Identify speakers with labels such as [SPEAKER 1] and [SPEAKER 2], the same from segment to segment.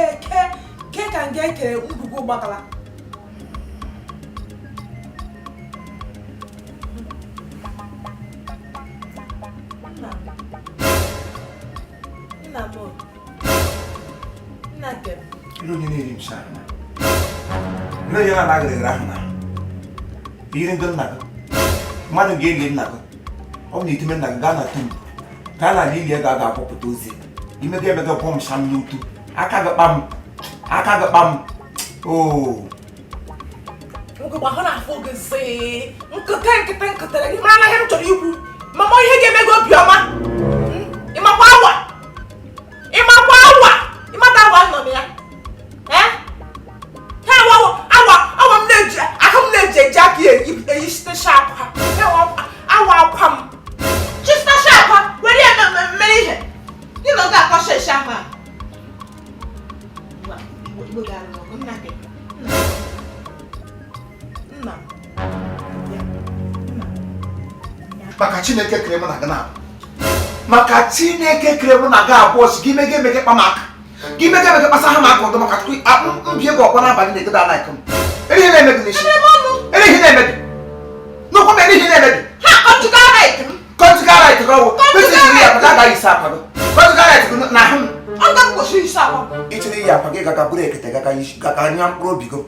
[SPEAKER 1] Ke ke ke ka nga ekere ngwugwu gbakala. Nna m. Nna m. Nna nke m.
[SPEAKER 2] Ndị onye na-eri m sha ahụ na. Ndị onye na-anaghị gịrịgịrị ahụ na. Yiri ndị nna gị. Mmadụ ga-eli nna gị. Ọ bụ na itime nna gị gaa na tomb. Gaa na ala ili ga aga akpọpụta ozi. Imega emega bọm sham n'utu. Aka gị kpam. Aka gị kpam. Oo.
[SPEAKER 1] Nwoke gba ahụ na-afụ gị zii. Nkịta nkịta nkịtara gị mara na ihe m chọrọ ikwu. Mama ihe ga-eme gị obiọma. Ị makwa awa. Ị makwa awa. Ị mata awa nọ na ya. Eh? Ha awa awa awa m na-eji ahụ m na-eji eji aka eyisitecha akwa. Awa akwa m. Chịsịtacha akwa were ya mere ihe. Gị na ọ ga-akọcha eshi ahụ a. Igbo ga-arụ ọgụ nna gị. Nna.
[SPEAKER 2] Maka Chineke kere mụ na gị na maka Chineke kere mụ na gị abụọ si gị mege emege kpa m aka gị mege emege kpasa ha m aka ọdọ maka tupu mbie gị ọkwa n'abalị na-egodo ala m eri ihe na-eme gị n'isi eri ihe na-eme gị n'ụkwụ m eri ihe na-eme gị
[SPEAKER 1] ha conjugal right m
[SPEAKER 2] conjugal right gị ọwụ kwesịrị iyi akwa agaghị isi akwa gị conjugal right gị na ahụ m
[SPEAKER 1] ọ ga m kwesịrị isi akwa
[SPEAKER 2] ị chọrọ iyi akwa gị gaga bụrụ ekete gaga nya mkpụrụ obi gị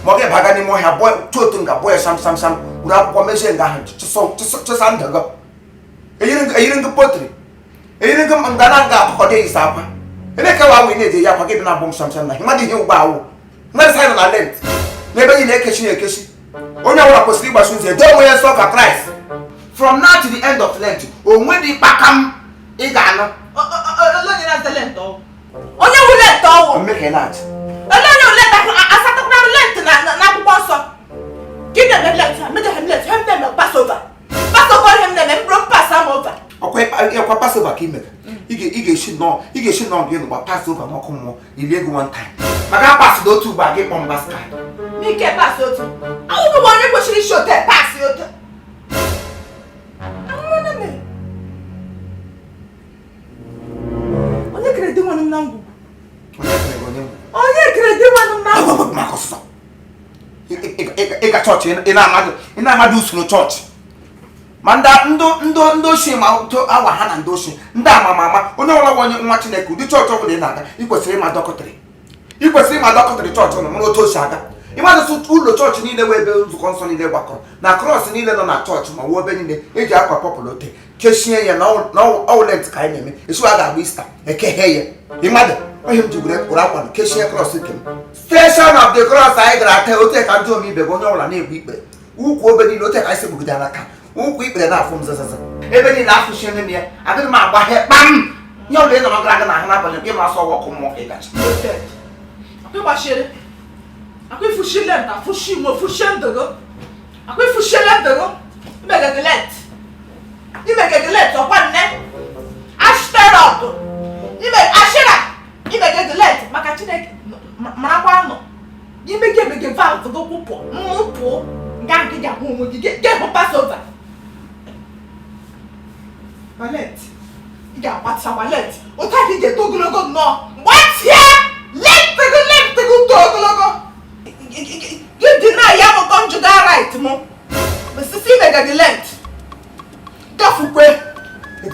[SPEAKER 2] ma ọ ga-abaga n'ime ọhịa bụọ otu nga bụọ ya sam sam sam were akwụkwọ mezie nga ahụ chụsa ndụ gị eyiri ngị potri eyiri ngị nga na nga akụkọ dị isi akwa ebe ka wa wee na-eji ya akwa gị dị na-abụ m sam sam na mmadụ ihe ụgbọ awụ mmadụ sị na Lent n'ebe niile ekechi ekechi onye ọbụla kwesịrị ịgbaso ụzọ edo onwe ya nsọ ka Kraịst from now to the end of Lent onwe dị kpakam ị ga-anụ
[SPEAKER 1] onye wụ Lent ọwụ
[SPEAKER 2] mmekọ na-achị
[SPEAKER 1] ele onye wụ Lent asatakwara m Lent n'akwụkwọ nsọ gị na-eme Lent ha mejọ ha Lent ha na-eme Passover Passover ihe m na-eme m bụrụ pass am over
[SPEAKER 2] ọkwa Passover ka ị mere ị ga-esi nnọọ ị ga-esi nnọọ gị nụgba Passover n'ọkụ mmụọ ilie gị one time maka pass na otu ugbo a gị kpọ mba sky
[SPEAKER 1] n'ike pass otu ahụhụ bụ onye kwesịrị isi ote pass otu onye kere di nwanne m na ngwugwu onye kere di nwanne m na ngwugwu
[SPEAKER 2] maka ọsụsọ ịga chọọchị ị na-amadụ usoro chọọchị ma ndị ochie ma awa ha na ndị ochie ndị amamama onye ọbụla bụ onye nwa Chineke ụdị chọọchị ọbụla ị na-aga ị kwesịrị ịma doctrine ị kwesịrị ịma doctrine chọọchị ụnụ mara otu o si aga ịmadụsị ụlọ chọọchị niile wee ebe nzukọ nsọ niile gbakọrọ na cross niile nọ na chọọchị ma wuo ebe niile eji akwa purple ote kechie ya na ọwụ Lent ka anyị na-eme esiwa a ga-agba Easter ekeghe ya ịmadụ onye m ji were kpụrụ akwa na kechie cross nke m station of the cross anyị gara ata ote ka ndị omeibe bụ onye ọbụla na-egbu ikpere ukwu obe niile ote ka anyị si gbugide n'aka ukwu ikpere na-afụ m zazaza ebe niile afụchiene m ya adịghị m agbaghe kpam ihe ọbụla ị nọrọ gara aga n'ahụ n'abalị nke ma asọ ọkụ mmụọ ka ị gacha
[SPEAKER 1] akwa ifushi Lent afushi mo fushi ndụ akwa ifushi ndụ imegege Lent imegege Lent ọkwa nne ashterọt ime ashira imegege Lent maka Chineke marakwa nọ imege emege valve gị kwụpụ mmụpụ nga nke ga-ahụ onwe gị ga-ehụ Passover ma Lent ị ga-agbatịakwa Lent otu a ka ị ga-eto ogologo nnọọ gbatịa Lent gị Lent gị too ogologo gị dị na ya bụ conjugal right mụ sisi imege gị Lent gafukwe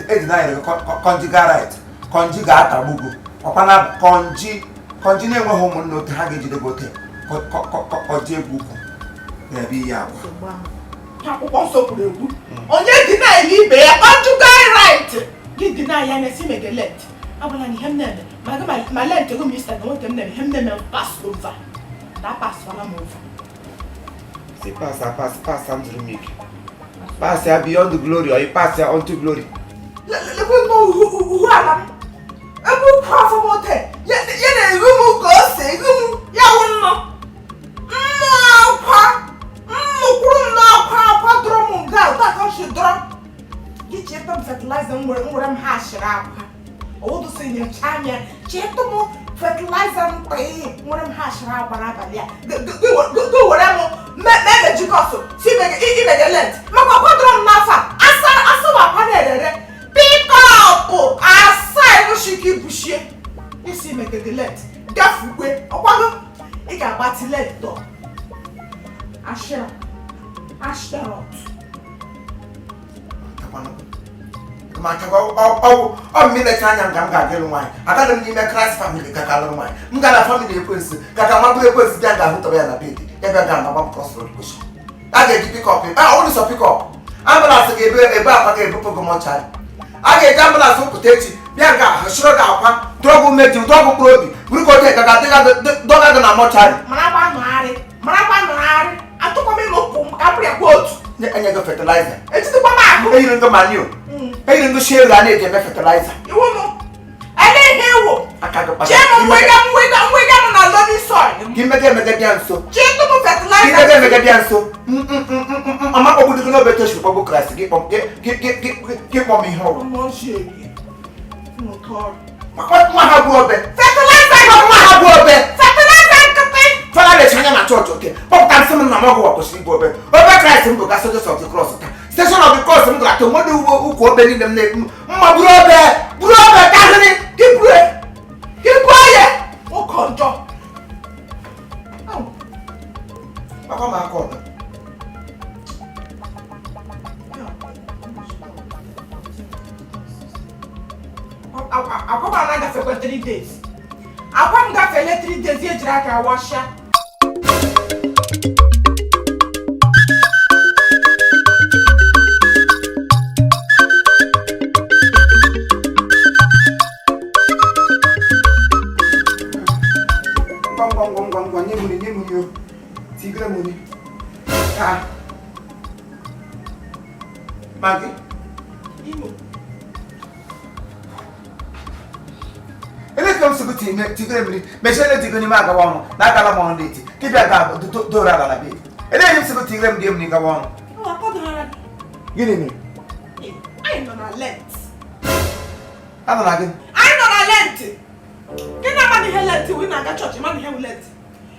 [SPEAKER 2] edinanyere gị conjugal right konji ga-atagbu gị ọkwa na konji konji na-enweghị ụmụnne ote ha ga-ejide gị ote konji egwu ukwu na-ebe iyi akwa
[SPEAKER 1] akwụkwọ nsọ kwuru ekwu onye dị na-ele ibe ya conjugal right gị dị na ya na-esi mege Lent agwala na ihe m na-eme ma gị ma Lent ego m Easter na nwoke m na-eme ihe m na-eme pass over na paswala m over
[SPEAKER 2] si pass pass pass am zuru m ike pass ya beyond glory or you pass ya unto glory
[SPEAKER 1] lekwe uhu ala m ebe ukwu afọ m ote ya na-eru m ka o si eru m ya wụ nnụ nnụ akwa nnụ kwuru nnụ akwa akwa dọrọ m nga ụta ka m si dọrọ gị cheta m fertilizer m were m ha ashịrị akwa ọwụdụsị nyecha anya cheta m fertilizer m tịị nwere m ha ashịrị akwa n'abalị a gị were m mejikọsụ si imege Lent maka akwa dọrọ m n'afọ a asawa akwa na-erere pikọpụ asaa enwuchi ike ibuchie isi imegede Lent gafukwe.
[SPEAKER 2] atakwanụ ma achakwa ọwụ ọ m ilecha anya nga m ga-aga ịlụ nwaanyị. Agaghị m n'ime Kraịst family ka ka lụrụ nwaanyị. M gara na family ekwensu ka ka nwa bụrụ ekwensu bịa ga ahụtara ya na bed ya bịa ga na gbapụ cross road kwesị a ga-eji pickup a ọ sọ pickup ambulance ga-ebe ebe akwa ga-ebupụ gị mortuary. A ga-eji ambulance ụpụta echi bịa nga hụchiri gị akwa dọgụ umeji dọgụ mkpụrụ obi buru ka oge gaga dọga gị na mortuary.
[SPEAKER 1] Marakwa nọgharị, marakwa nọgharị, atụkwa m ịnụ ụkwụ m ka bụrụ ya kwa otu.
[SPEAKER 2] Enye gị fertilizer.
[SPEAKER 1] Ejidekwa m ahụ.
[SPEAKER 2] Eyiri ngụ manure, eyiri ngụ shi elu a na-eji eme fertilizer.
[SPEAKER 1] Iwu m ele ihe ewu.
[SPEAKER 2] Aka gị kpata.
[SPEAKER 1] Chee m nwega nwega nwega m na loamy soil.
[SPEAKER 2] Gị mega emega bịa nso.
[SPEAKER 1] Chee tụ m
[SPEAKER 2] Gị
[SPEAKER 1] fertilizer.
[SPEAKER 2] mega emega bịa nso. Ama kpọgbudo gị n'obe toshiri kpọgbu Kraịst gị kpọm ihe ọgwụ. Nwa ha bụ obe.
[SPEAKER 1] Fertilizer.
[SPEAKER 2] Nwa ha bụ obe.
[SPEAKER 1] Fertilizer nkịtị.
[SPEAKER 2] Fada lechi anya na chọọchị oke kpọpụta nsị m na m ọgwụ kwesịrị ịbụ obe obe Kraịst m bụ ga Soldiers of the Cross taa Station of the Cross m gara taa nwere uwe ukwu obe niile m na-ekpu mma buru obe buru obe tahịrị.
[SPEAKER 1] Gị buru gị buo ya nwoke ọjọọ.
[SPEAKER 2] Akwa m aka ọdọ.
[SPEAKER 1] Akwa m na-agafekwa 3 days. Akwa m gafele 3 days ya ejiri aka washa.
[SPEAKER 2] Ngwa ngwa ngwa ngwa ngwa, nye m nri, nye m nri o tigere m nri ka Maggi.
[SPEAKER 1] Imo.
[SPEAKER 2] Ele ka m sị gị tigere m nri mechiere di gị n'ime agawa ọrụ na agala m ọrụ n'eti ka ịbịa ga doro ala na bed. Ele ihe m sị gị tigere m di m nri gawa ọrụ. Gịnị mere?
[SPEAKER 1] Anyị nọ na Lent.
[SPEAKER 2] Anọ na gị?
[SPEAKER 1] Anyị nọ na Lent. Gị na-amaghị ihe Lent wụ, ị na-aga chọọchị mana ihe wụ Lent.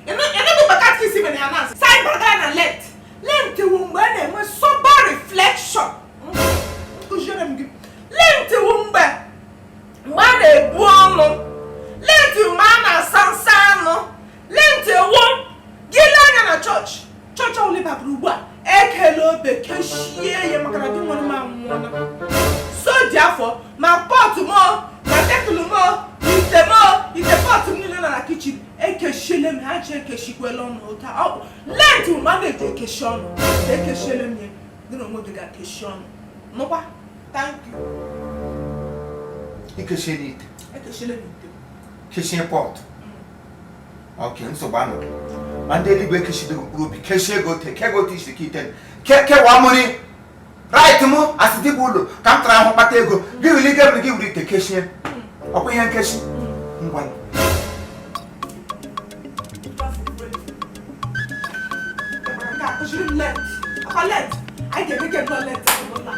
[SPEAKER 1] Ịnụdụ mgbe katikisi mere ya na-asị sị anyị bagara na Lent. Lent wụ mgbe a na-enwe sober reflection. Nkụziere m gị. Lent wụ mgbe a na-ebu ọnụ. Lent wụ mgbe a na-asa nsa anụ. Lent wụ gị lee anya na chọọchị. Chọọchị ọbụla ị bagara ugbu a ekele obe kechie ya maka na di nwere m anwụọla. So dị afọ ma pot m ma kettle m ite m ite pot m niile nọ na kitchen ekechiele m ha nche ekechikwela ọnụ ụta. Lent wụ mgbe a na-eji ekechi ọnụ. Ekechiele m ya gị na onwe gị ga-ekechi ọnụ. Nụkwa? Thank you.
[SPEAKER 2] Ikechie n'ite.
[SPEAKER 1] Ekechiele m ite.
[SPEAKER 2] Kechie pot. Ok, nsogbu anọghị. Ma ndị eluigwe kechidoro mkpụrụ obi kechie ego ote ke ote isi ka ite kewaa mụrị right mụ asị dịbụ ụlọ ka m tara ahụ kpata ego gị wuli ike gị wuri ite kechie ọkwa ihe nkechi ngwa.
[SPEAKER 1] Akụziri m Lent. Akwa Lent. Anyị ga-eme gị nnọọ Lent n'ụlọ a.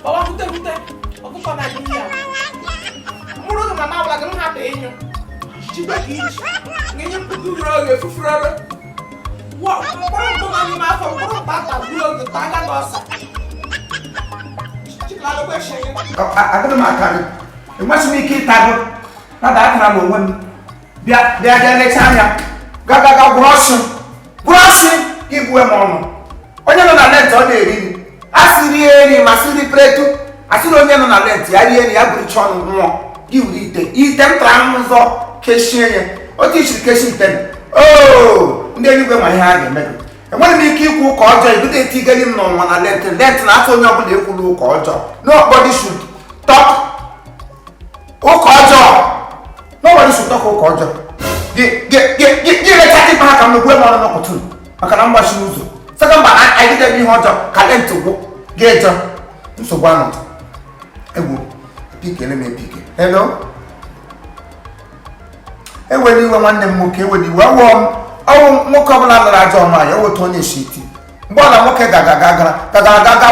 [SPEAKER 1] Ọwa hute hute ọkụkọ na-adị ya. Mụrụ gị mama agwara gị m hapụ ịnyụ. Jide ka iji. Ngenye mkpuku ruru oge fufuru ọrụ. Mkpụrụ mkpụ nọ n'ime afọ mkpụrụ mkpa ata gbuo oge taa gị ọsọ. Chiklalụkwa eshi gị.
[SPEAKER 2] Agaghị m ata gị. Enweghị m ike ịta gị. Nada atara m onwe m. Bịa bịa bịa lechaa anya. Ga ga ga gwụrụ ọsị. Gwụrụ ọsị gị gbuwe m ọnụ. Onye nọ na Lent ọ na-eri nri. A sị rie nri ma sị ri pretu. A sị na onye nọ na Lent ya rie nri ya bụrụcha ọnụ nwụọ. Gị wuru ite. Ite m tara ahụhụ zọ kechie ya. Otu ichiri kechi ite m. Oo, ndị eluigwe ma ihe ha ga-eme gị. Enweghị m ike ikwu ụka ọjọọ ebido etigeli m n'ụwa na Lent. Lent na-atụ onye ọbụla ekwula ụka ọjọọ. Nobody should talk ụka ọjọọ. Nobody should talk ụka ọjọọ. Gị lecha ịkpa ha ka m gbuo m ọnụ n'ọkụtụ maka na m gbachiri ụzọ. Saka mba anyị debe ihe ọjọọ ka Lent gwụ gị ejọ nsogbu anọ. Egwu epike m epike. Hello? Ewela iwe nwanne m nwoke, ewela iwe. Ọwụ nwoke ọbụla lụrụ ajọ nwaanyị otu onye esi iti. Mgbe ọla nwoke gagara aga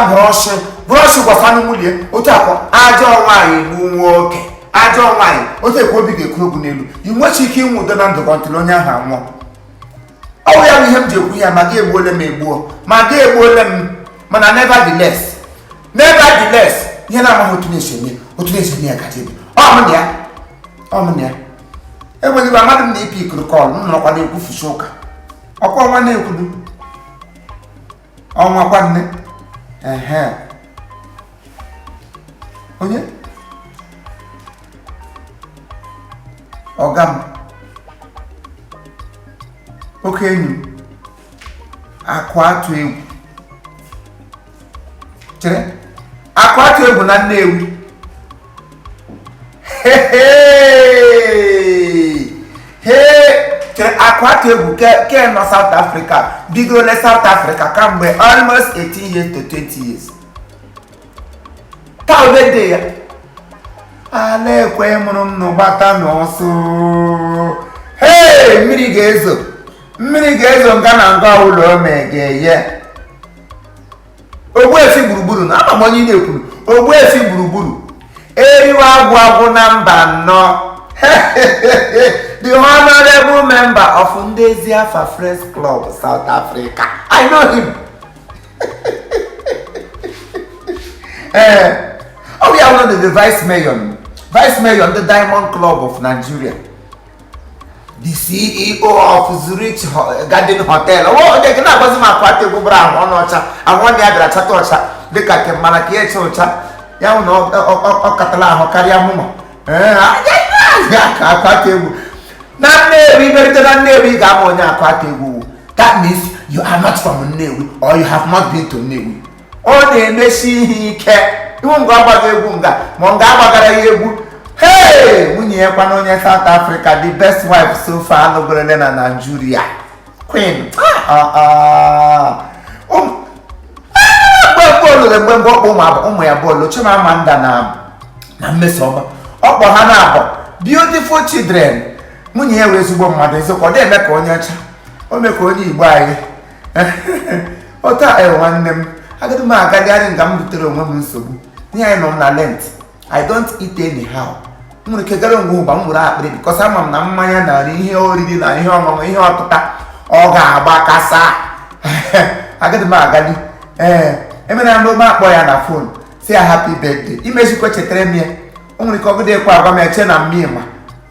[SPEAKER 2] bụrọshị gwafanụ nwunye otu akọ ajọ nwaanyị bụ nwoke ajọ nwaanyị otu ekwe obi ga-ekuru ogwu n'elu. I nwechi ike inwe udo na ndụ gị ntụli onye ahụ anwụọ. Ọ bụ ya bụ ihe m ji ekwu ya ma gị egbuole m egbuo ma gị egbuole m mana nevertheless ihe na-amaghị otu na-esi eme otu na-esi eme ya kacha ebe ọ mụ na ya enweghị mmadụ m na ipi ikuru kọl m nọrọkwa na-ekwufusi ụka. Ọkwa ọnwa na-ekwudu ọnwa kwa nne. Ehe, onye ọga m, oke enyi m, Akụ Atụ Egwu. Chere, Akụ Atụ Egwu na Nnewi. Hee, chere, Akụ Atụ Egwu ke nọ South Africa, bigorole South Africa kamgbe almost 18 years to 20 years. Taa birthday ya. Ala ekwe mụrụ m n'ụgbata n'ọsọ. Hee, mmiri ga-ezo, mmiri ga-ezo nga na nga ụlọ ome ga-eye. Ogbuefi Gburugburu na ama m onye ị na-ekwuru. Ogbuefi Gburugburu, eriwe agwụ agwụ na mba nnọọ, the honorable member of Ndezi Afa Friends Club, South Africa. I know him. Ee, ọ bụ ya wụrụ the vice mayor ndị Diamond Club of Nigeria, the CEO of Zurich Garden Hotel. Onye gị na-agbazi m Akwa Egwu gbara ahụ ọnụ ọcha, ahụ ọnụ ya bịara chata ọcha dịka nke mana ka ya eche ụcha ya hụ na ọ katala ahụ karịa mụma. Ee, Akwa Egwu na Nnewi merite na Nnewi, ị ga-ama onye Akwa Egwu. That means you are not from Nnewi or you have not been to Nnewi. Ọ na-emesi ihe ike ihu nga ọ gbaga egwu nga ma ọ ga-agbagara ya egwu. Hey, nwunye ya kwana onye South Africa, the best wife so far anụgorole na Nigeria, queen. Ah, ah. Mgbe mbụ olule, mgbe mbụ ọkpọ ụmụ ya bọọlụ, Chimamanda na Mmesoma, ọkpọ ha na-abọ beautiful children. Nwunye ya wee ezigbo mmadụ, eziokwu. Ọ na-eme ka onye ọcha, o mee ka onye Igbo anyị otu a. Ee, nwanne m, agadi m agadịgharị nga m butere onwe m nsogbu ihe anyị nọ m na Lent. I don't eat anyhow. M nwere ike gara onwe ụgba m nwere akpịrị because ama m na mmanya na ihe oriri na ihe ọṅụṅụ, ihe ọtụta, ọ ga-agbakasa. Agadi m agadi. Ee, emere m ome akpọ ya na phone si ya happy birthday. Imezikwa chetara m ya, o nwere ike ọgụdị ekwe agwa m eche na mmiri ma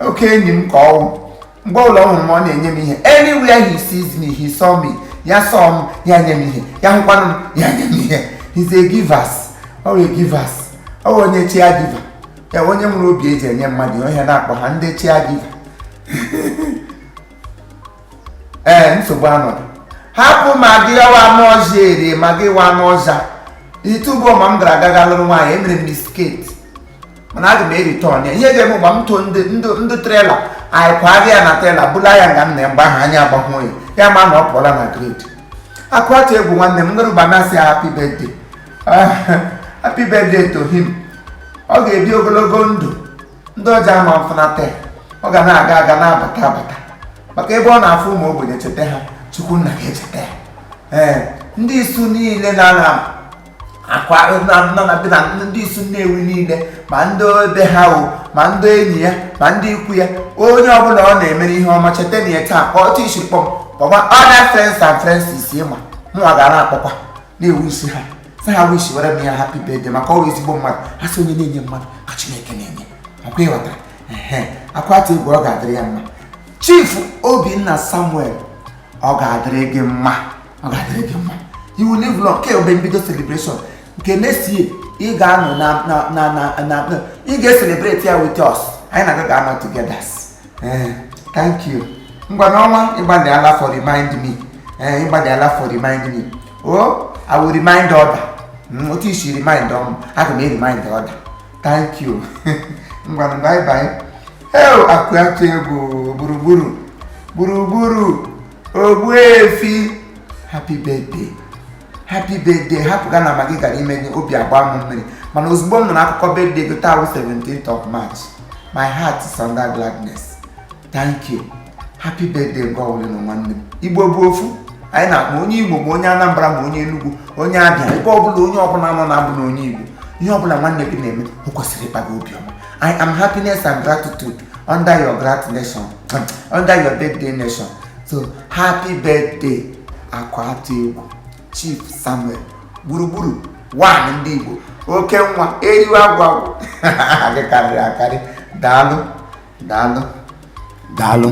[SPEAKER 2] oke enyi m ka ọwụ. Mgbe ọbụla ọ hụrụ m, ọ na-enye m ihe. Anywhere he sees me, he saw me, ya saw m, ya nye m ihe, ya hụkwanụ m, ya nye m ihe. He's a givers. Ọ bụ a givers. Ọ bụ onye cheer giver ya, onye nwere obi eji enye mmadụ ihe na-akpọ ha ndị cheer giver. Ee, nsogbu anọdụ. Hapụ ma gị wa anụ ọzọ eri ma gị wa anụ ọzọ ite ugbo. Ma m gara aga ga lụrụ nwaanyị, emere m mistake, mana aga m e-return ya. Ihe ga-eme mgbe m too ndị trailer anyị kwagha ya na trailer bula ya nga nna ya. Mgbe ahụ anyị agbahụ ya, ya ma na ọ pụọla na grade. Akụ Atụ Egwu nwanne m ngara ụba masị, happy birthday, happy birthday to him. Ọ ga-ebi ogologo ndụ, ndị ọjọọ ama mfunata ya. Ọ ga na-aga aga, na-abata abata, maka ebe ọ na-afụ ụmụ ogbenye cheta ha, Chukwunna ga-echeta ya. Ee, ndị isu niile na akwa nọ na be na ndị isu Nnewi niile, ma ndị ebe ha o, ma ndị enyi ya, ma ndị ikwu ya, onye ọbụla ọ na-emere ihe ọma, cheta na ya taa. Kpọọ otu isi kpọm kpọkwa other friends and friends isi ma mụnwa ga na-akpọkwa na-ewu isi ha, sị ha wish were m ya happy birthday, maka ọ bụ ezigbo mmadụ. Ha sị onye na-enye mmadụ ka Chineke na-enye. Ọkwa ịghọtara? Ehe, Akwa Atụ Egwu, ọ ga-adịrị ya mma. Chief Obinna Samuel, ọ ga-adịrị gị mma, ọ ga-adịrị gị mma. You will live long. Ke obe mbido celebration nke next year, ị ga-anọ na ị ga-celebrate ya with us. Anyị na-aga ga-anọ together. Ee, thank you. Ngwa, n'ọnwa ịgbalịala for remind me. Ee, ịgbalịala for remind me. Oh, I will remind other. Otu isi remind ọm, aga m remind other. Thank you. Ngwanụ, bye bye. Eo, Akụ Atụ Egwu Gburugburu, Gburugburu Ogbuefi, happy birthday, happy birthday. Hapụ ga na ma gị gara ime gị obi agba m mmiri, mana ozugbo m nụrụ akụkọ birthday gị taa wụ 17th of March, my heart is under gladness. Thank you. Happy birthday. Nke ọbụla na nwanne m, Igbo bụ ofu. Anyị na-akpọ onye Igbo, ma onye Anambra, ma onye Enugu, onye Abịa, ebe ọbụla onye ọbụla nọ na-abụ na onye Igbo, ihe ọbụla nwanne gị na-eme, o kwesịrị ịkpa gị obiọma. I am happiness and gratitude under your grat nation, under your birthday nation. So happy birthday, Akụ Atụ Egwu Chief Samuel Gburugburu one ndị Igbo, oke nwa eriwe agwụ agwụ gị karịrị akarị. Daalụ, daalụ, daalụ.